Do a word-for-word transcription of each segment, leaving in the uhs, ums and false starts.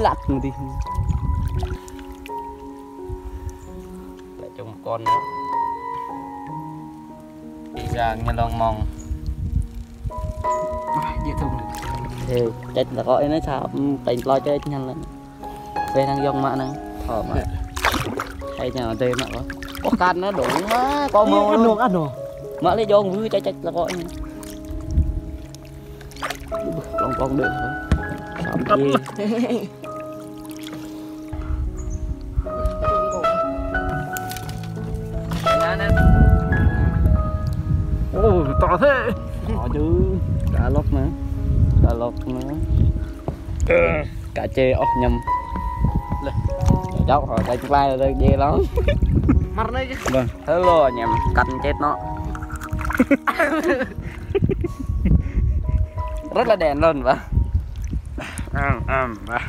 Lăt mơ̆n tih. Lăt čong kon yơh. Ih, jang ñu lông mông. Ah, dễ thương. Ê, čĕč lă kơ anai sa, ư, tĕnh plơi čĕč ñu lă. Weh, năng yŏng mă năng. Thâo mă. Hai ñu dê mă kơ. Ơ, kan ñu dŏng mă, kơ mâo. Ê, ăn lu. Nô, ăn lu. Mă lĕ yŏng wư čĕč čĕč lă kơ anai. Ƀơ̆, plŏng plŏng đĕ. Săm jê. Ô, to thế. To chứ. Cá lóc mà. Cá lóc mà. Cá chê, ôh, nhầm. Leh. Chŏk hŏ, cái lai là dễ lắm. Măr anai chứ. Vâng. Hello anh em, cắn chết nó. Rất là đen luôn và. Ăm, ăm, và.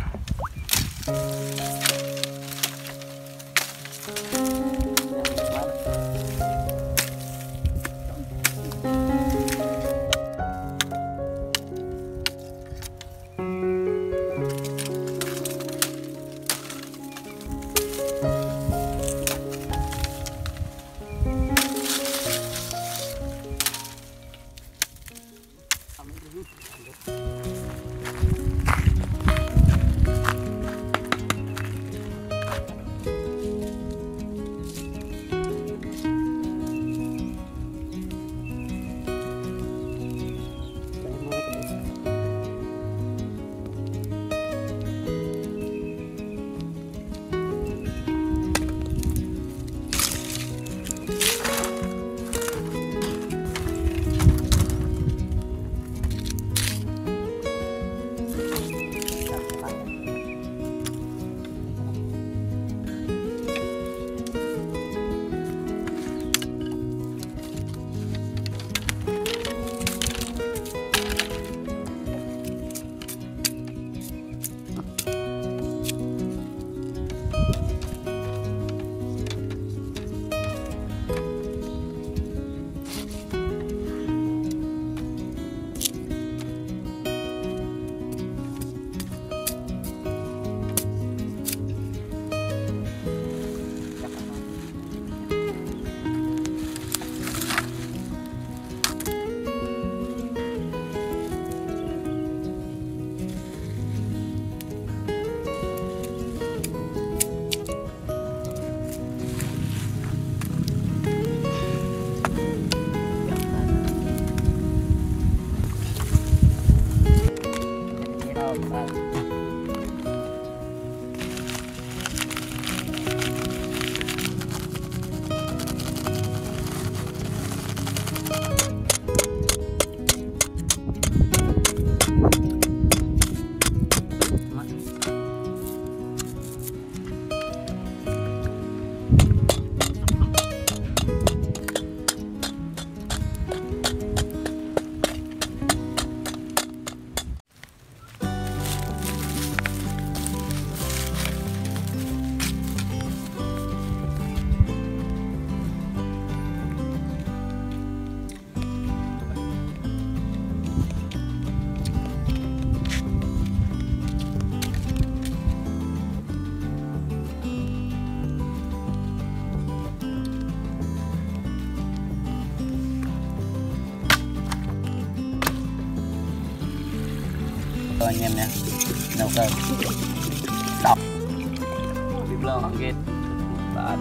Cho anh em nhé. Nấu cơm. Đọc. Đi blog hăng gate. Ba.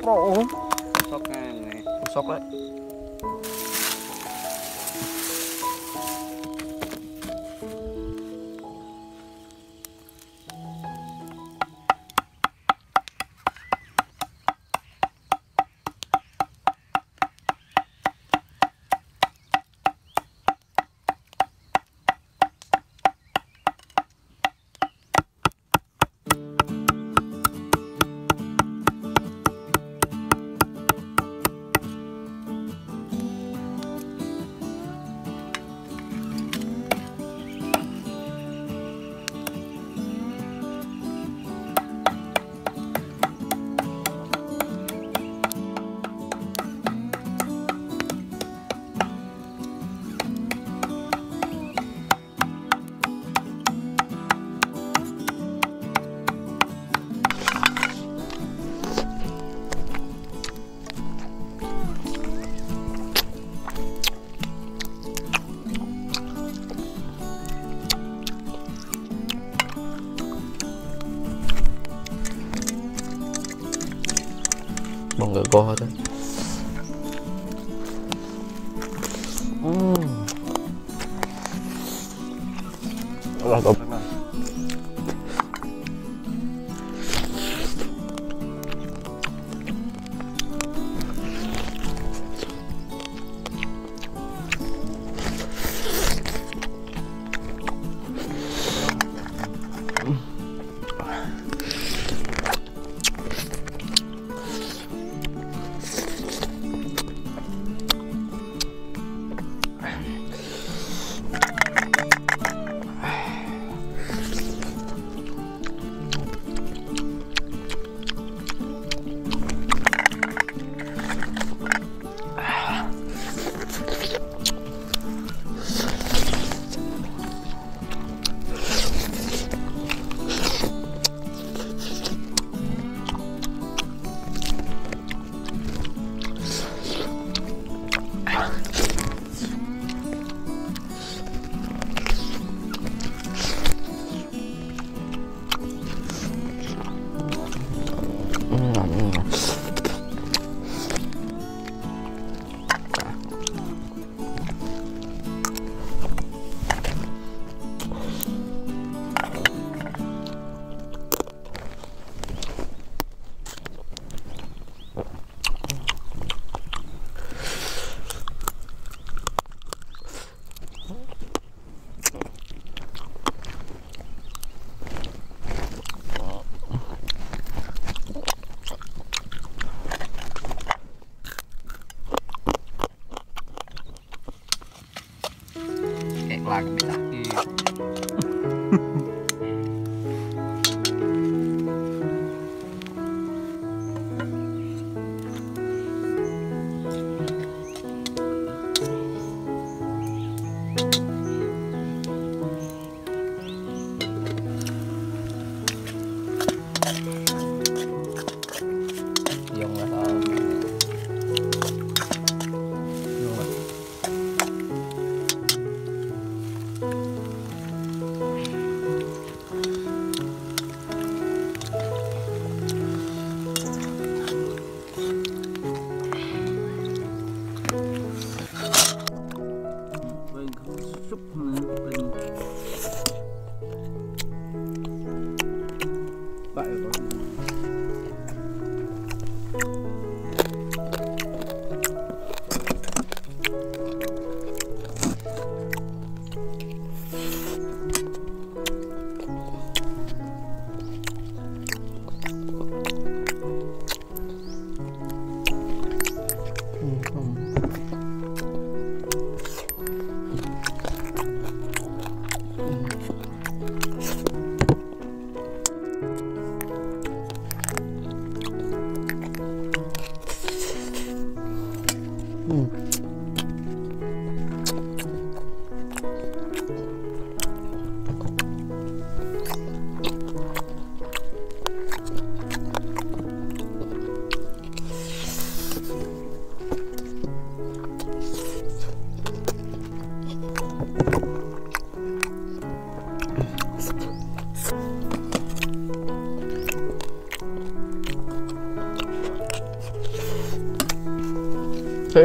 Ơ, ơ. Sŏk ngang anai. Sŏk lĕ. Bông gơ go thôi. Ừm. Ơ, ơ. Kek lăng ƀiă dah kì. Yông lah, yông lah.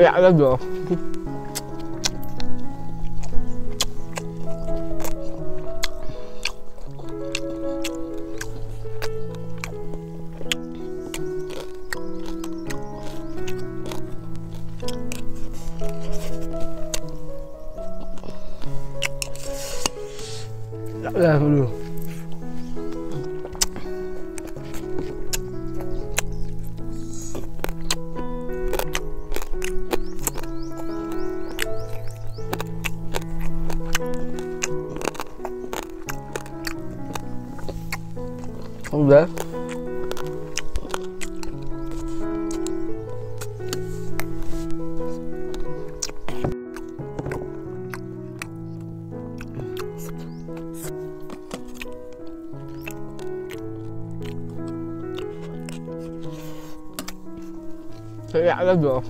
Yak lắm rồi. Yak lắm rồi. Không dễ. Thế ạ, rất rồi.